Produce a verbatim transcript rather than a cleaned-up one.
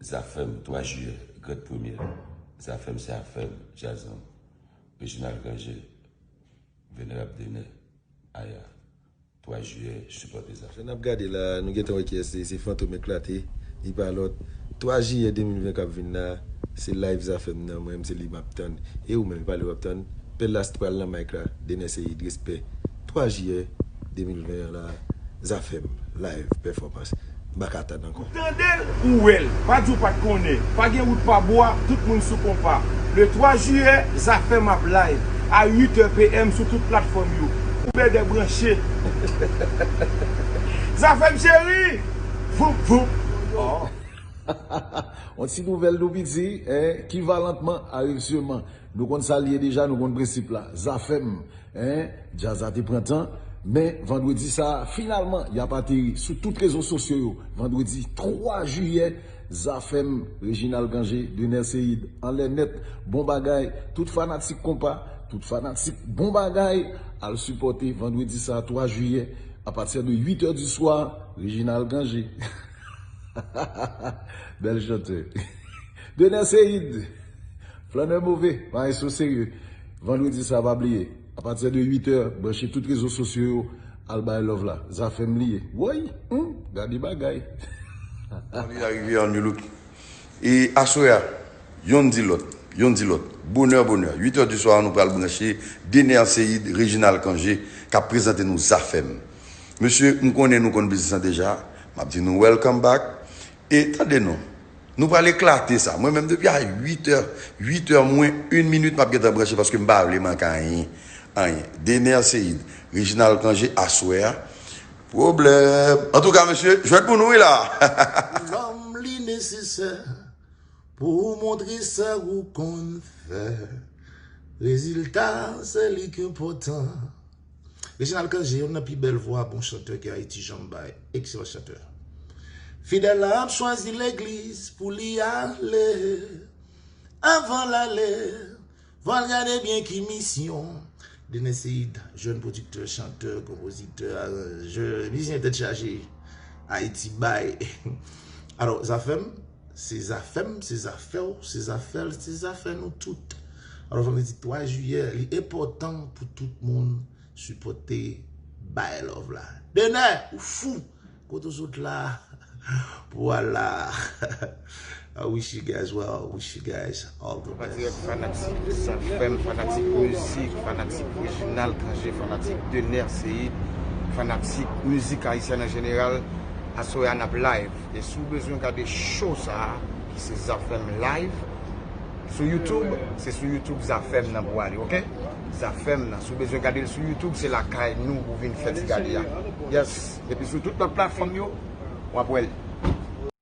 Zafèm, twa jiyè, Grand Premyè. Zafèm se afè m, Djazan, Reginald Cangé, Venerab Dener, Aya. Twa jiyè, sipòte Zafèm. Jan n ap gade la, nou gentan wè kiyès se, se Fantom Eklate, li pa lòt. Twa jiyè de mil ven k ap vin la, se live Zafèm nan, mwen menm se li m ap tann. E ou menm, pa li w ap tann, Pèl Astral nan mic la, Dener Ceïde, respè. Twa jiyè de mil ven an la, Zafèm, live, pèfòmans. M pa ka tann ankò. Tande l, ou wè l. Pa di w pa t konnen. Pa gen wout pa bwa, tout moun sou konpa. Le twa jiyè, Zafèm ap live a uit è P M sou tout platfòm yo. Ou bèdè branche. Zafèm cheri! Voup, voup! Oh. On ti nouvèl nou piti, hein, qui va lentement arrive sûrement. Nou konn sa l ye deja, nou konn prensip la. Zafèm, hein, djaz la te pran tan, men vandredi sa a, finalman, y ap ateri sou tout rezo sosyo yo. Vandredi twa jiyè, Zafèm, Reginald Cangé, Dener Ceïde, anlè nèt, bon bagay, tout fanatik konpa, tout fanatik bon bagay, al sipòte vandredi sa a, twa jiyè, à partir de huit heures du soir, Reginald Cangé. Bèl chantè. Dener Ceïde, Flanneur Mauvais, maestro serye. Vandredi sa, pa bliye. Apati de uit è, branche tout rezo sosyo yo, al bay love la. Zafèm li ye. Woy, hmm, gade bagay. Ann rive a Rivyè an New Look. E aswè a, yonn di lòt, yonn di lòt. Bonè, bonè. Uit è di swa, nou pral branche Dener Ceïde, Reginald Cangé, k ap prezante nou Zafèm. Mesye, m konnen nou konn biznis lan deja. M ap di nou welcome back. E tande non, nou pral eklate sa. Mwen menm depi a uit è, uit è mwen yon minit m ap gentan branche paske m pa vle manke anyen. Anyen. Dener Ceïde, Reginald Cangé aswè a. Pwoblèm. Antouka, mesye, jwèt pou nou wi la. Lòm li nesesè pou w montre sa ou konn fè. Rezilta se li k enpòtan. Reginald Cangé, youn nan pi bèl vwa, bon chantè ke Ayiti janm bay. Ekselan chantè. Fidèl la ap chwazi legliz pou li ale. Avan l ale, fò l gade byen ki misyon. Dener Ceïde, jèn pwodiktè, chantè, konpozitè, aranjè, mizisyen tèt chaje. Ayiti bay. Alò, Zafèm, se Zafèm, se zafè w, se zafè l, se zafè nou tout. Alò, vandredi twa jiyè, li enpòtan pou tout moun sipòte bay love la. Dener, ou fou! Kote w sot la pou w al la? I wish you guys well, wish you guys all the best. Konpatriyòt, fanatik Zafèm, fanatik mizik, fanatik Reginald Cangé, fanatik Dener Ceïde, fanatik mizik ayisyèn an jeneral, aswè a n ap live. E si w bezwen gade show sa a, ki se Zafèm Live, sou YouTube, se sou YouTube Zafèm nan pou w ale, oke? Zafèm nan, si w bezwen gade l sou YouTube, se lakay nou pou w vin fè ti gade a. Yes. Epi sou tout lòt platfòm yo, w ap wè l.